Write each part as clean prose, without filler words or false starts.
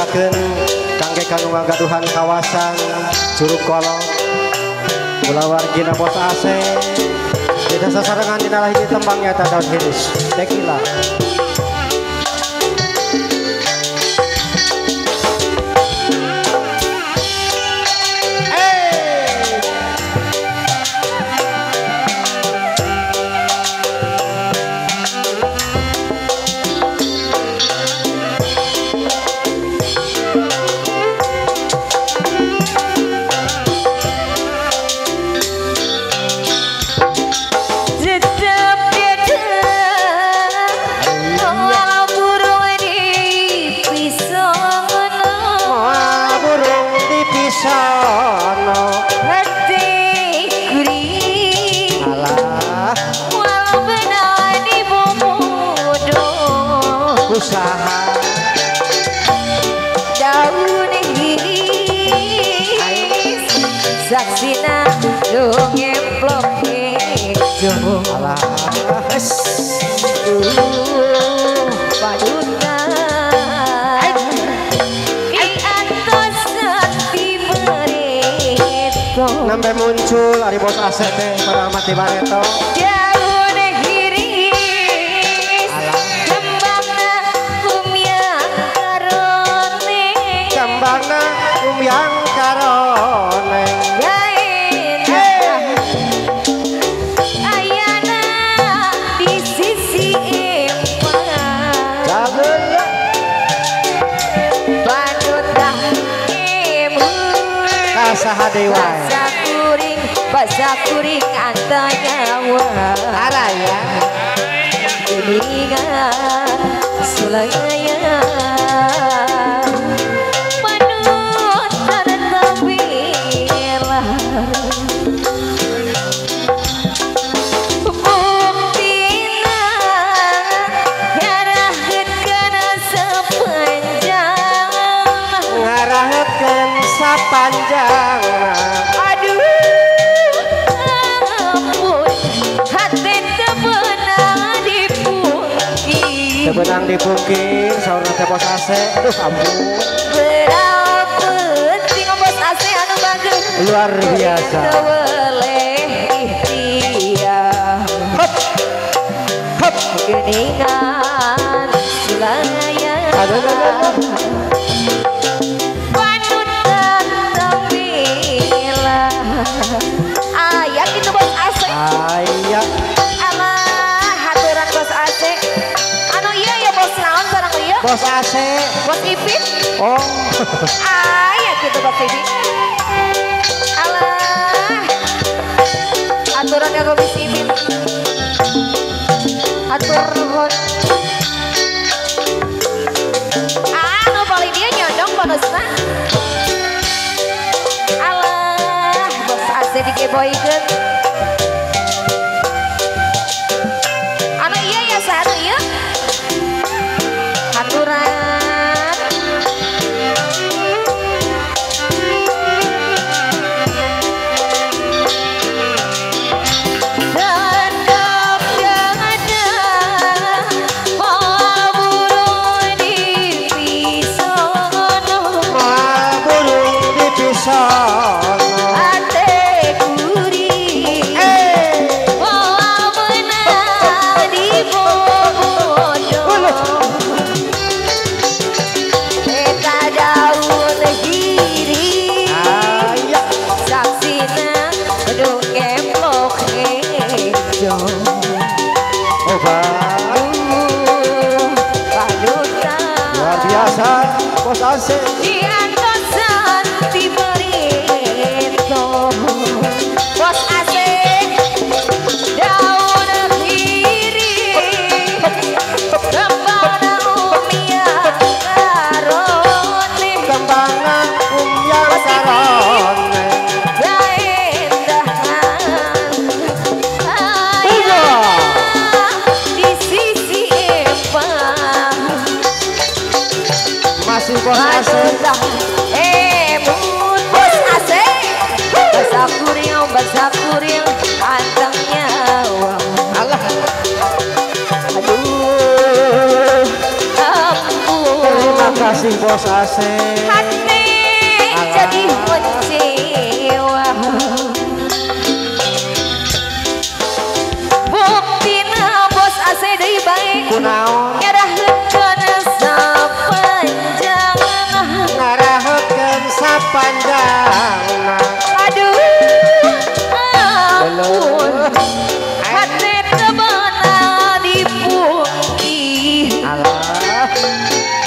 Manggakeun kangge kanu ngagaduhan kawasan Curug Kolot kulawargina Bos Ase dina sasarengan dina hiji tembang nyata daun hiris Tekila. Daun hiris saksina lu ngemplok hejo. Alah Padutan di atas hati mereto nembe muncul ari Bos Ase teh pada mati bareto. Daun hiris kembangna umyang karone, kembangna umyang karone. Ayana di sisi empat panutah emun kasaha dewa basa kuring antanyawa araya geningan sulaya panutan tabilah buktina ngaraheutkeun sapanjang, ngaraheutkeun sapanjang. Aduh ampun hati teu beunang dipungkir, teu beunang dipungkir saurna teh Bos Ase. Aduh ampun berapa penting Bos Ase anu bager luar biasa. Teu weleh ikhtiar hop hop geningan sulaya panutan tabilah. Aya gitu Bos Ase. Aya alah haturan Bos Ase. Anu iya ya bos naon sareng ieu? Bos Ase. Bos Ipin. Oh. Aya gitu Bos Ipin. Alah. Aturan kanggo Bos Ipin. Atur nuhun. Anu paling dia nyondong bonusna. Alah, Bos Ase dikeboikeun. Anu iya ya anu iya. Aturan tetap dada moal burung dipisono, moal burung dipisono. Ate kuring moal meunang dibobodo. Eta daun hiris saksina nu ngemplok hejo. Panutan luar biasa Bos Ase. Di antosan diberito Bos Ase daun hiris kembangna umyang karone, kembangna umyang karone. Kaendahan aya di sisi empang masih Bos Ase. Emut Bos Ase basa kuring anteng nyawa. Alah aduh ampun terima kasih. Masih bos AC. Hati jadi kecewa. Buktina bos AC deui bae. Kunaon? Nyarahkeun sapanjangna. Ngarahkeun sapanjangna. Aduh. Ampun. Hati teu beunang dipungkiri. Alah.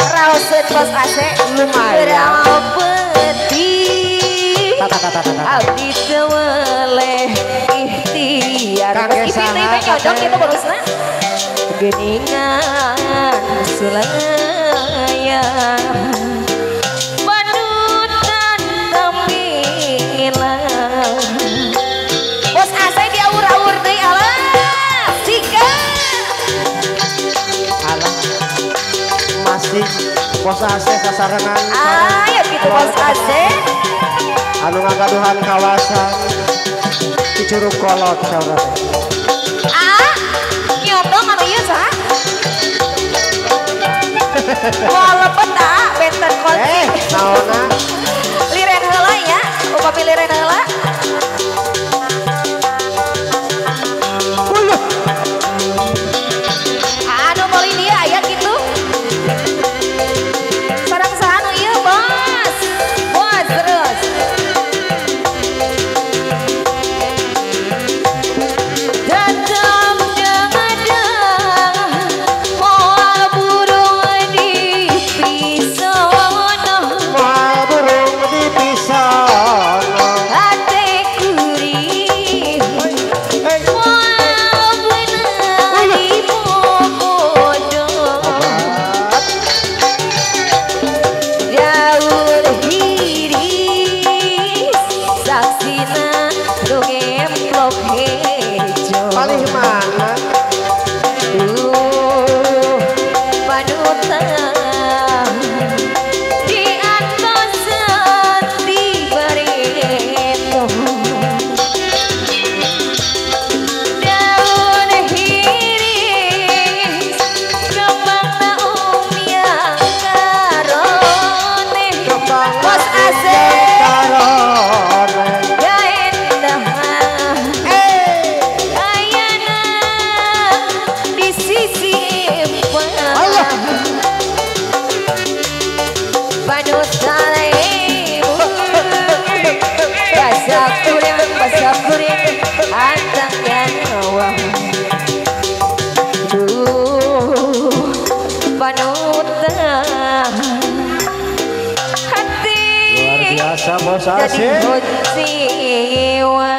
Raoseun bos AC lumayan. Peti. Abdi teu weleh ikhtiar. Kangge Bos Ipin saha teh nyodok kate? kitu bosna. Geningan sulaya. Panutan tamila. Bos AC diaur-aur deui alah. Sikat. Alah. Masih bos AC sasarengan. Ayo gitu bos AC. Anu ngagaduhan kawasan Cicurug Kolot saudara teh. Ah, nyodong anu ieu saha? Moal lepet ah, benten kunci. Naonna? Liren heula nya, upami liren heula. Uluh. Anu meuli dia aya kitu. Sareng saha nu ieu, Bos? Bos terus. Datang dengadang moal burung di pisono. Moal burung di pisono. Hate kuring Hey. moal beunang di bobodo. Obat. Daun hiris saksina nu ngemplok hejo. Palih mana? Duh, panutan di antosan di bareto. Daun hiris kembangna umyang karone. Kembang Bos AC karone. Gaendahan Eh. ayana di sisi Allah. Panutan ibu basah kuring antang nyawa. Duh, panutan hati Luar biasa bos jadi AC. kecewa.